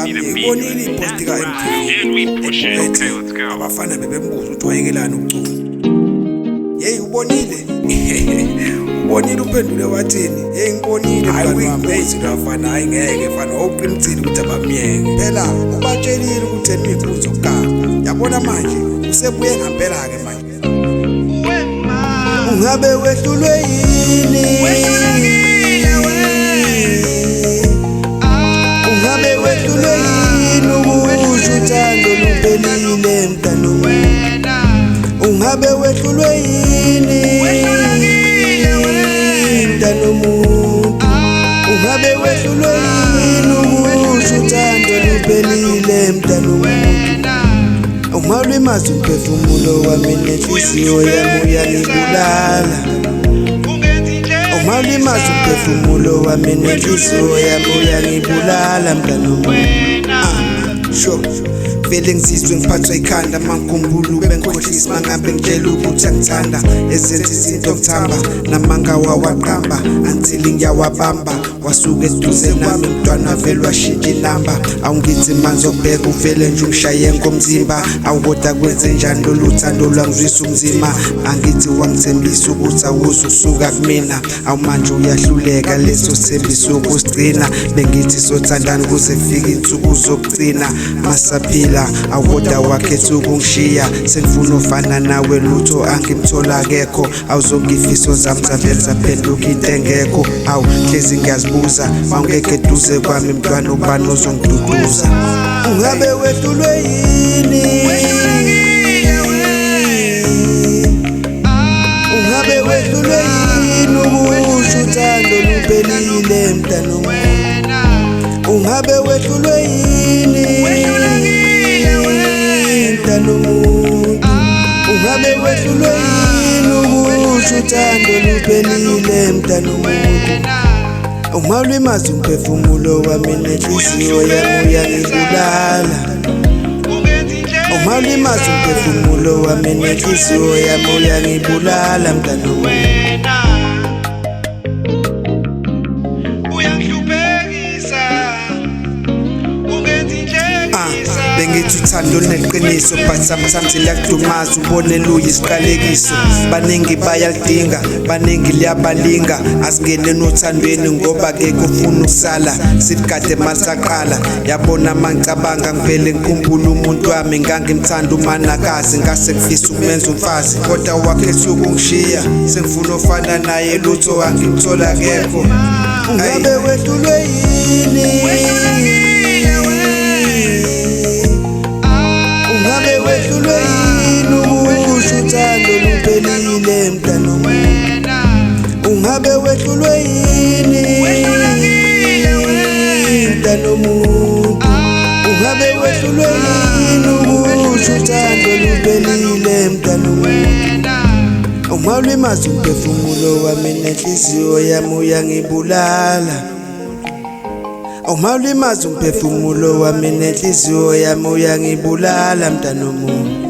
Ngibonile iposti ka-MTV ethi abafana bebembuza ukuthi wayekelani ukucula. Yeyi ubonile? Ubonile uphendule wathini? Yeyi ngibonile mngani wami. Uyinkunzi lo mfana, hhayi ngeke mfana, wawuqinisile ukuthi abamyeke. Phela ubatshelile ukuthi yena uyinkunzi yokuganga. Yabona manje usebuye ngampela-ke manje. Ungabe wehlulwe yini? Ungabe wehlulwe yini ukusho uthando luphelile mntanomuntu? Ungabe wehlulwe yini mntanomuntu? Ungabe wehlulwe yini ukusho uthando luphelile mntanomuntu? Umalumazi umphefumulo wami nenhliziyo yami uyangibulala. Umalumazi umphefumulo wami nenhliziyo yami uyangibulala mntanomuntu. Ah, sure. Vele ngizizwe ngiphathwa ikhanda mangikhumbula ubengikhohlisa mangabe ngitshela ukuthi angithanda ezenza izinto ngithamba namanga wawaqamba until ngiyawabamba wasuka eduze nami mntwana vele washintsha inamba awungithi manzobheka uvele nje ungishaye ngomzimba awukodwa kwenze njani lolu thando lwangizwisa umzima angithi wangithembisa ukuthi awuzusuka kumina awumanje uyahluleka leso sithembiso ukusigcina bengithi sothandana kuze kufike insuku zokugcina masaphila awukodwa wakhetha ukungishiya sengifuna ufana nawe lutho angimthola akekho awuzonke ifiso zami zavele zaphenduka into engekho awu hlezi ngiyazibuza mawungekho eduze kwami mntwana ubani ozongiduduza ungabe wehlulwe yini ungabe wehlulwe yini ukusho uthando luphelile mntanomuntu ungabe wehlulwe yini mntanomuntu ungabe wehlulwe yini ukusho uthando luphelile mntanomuntu umalumazi umphefumulo wami nenhliziyo yami uyangibulala umalumazi umphefumulo wami nenhliziyo yami uyangibulala mntanomuntu Bengithi uthando luneqiniso but sometimes liyakudumaza ubone luyisiqalekiso baningi bayalidinga baningi liyabalinga asingene nothandweni ngoba kekho ufuna ukusala siligade masaqala yabona mangicabanga ngivele ngikhumbule umuntu wami ngangimthanda umanakazi ngase ngifisa ukumenza umfazi kodwa wakhetha ukungishiya sengifuna ofana naye lutho angimthola akekho Ungabe wehlulwe yini? Ungabe wehlulwe yini ukusho uthando luphelile mntanomuntu? Ungabe wehlulwe yini mntanomuntu? Ungabe wehlulwe yini ukusho uthando luphelile mntanomuntu? Umalumazi umphefumulo wami nenhliziyo yami uyangibulala. Umalumazi umphefumulo wami nenhliziyo yami uyangibulala mntanomuntu.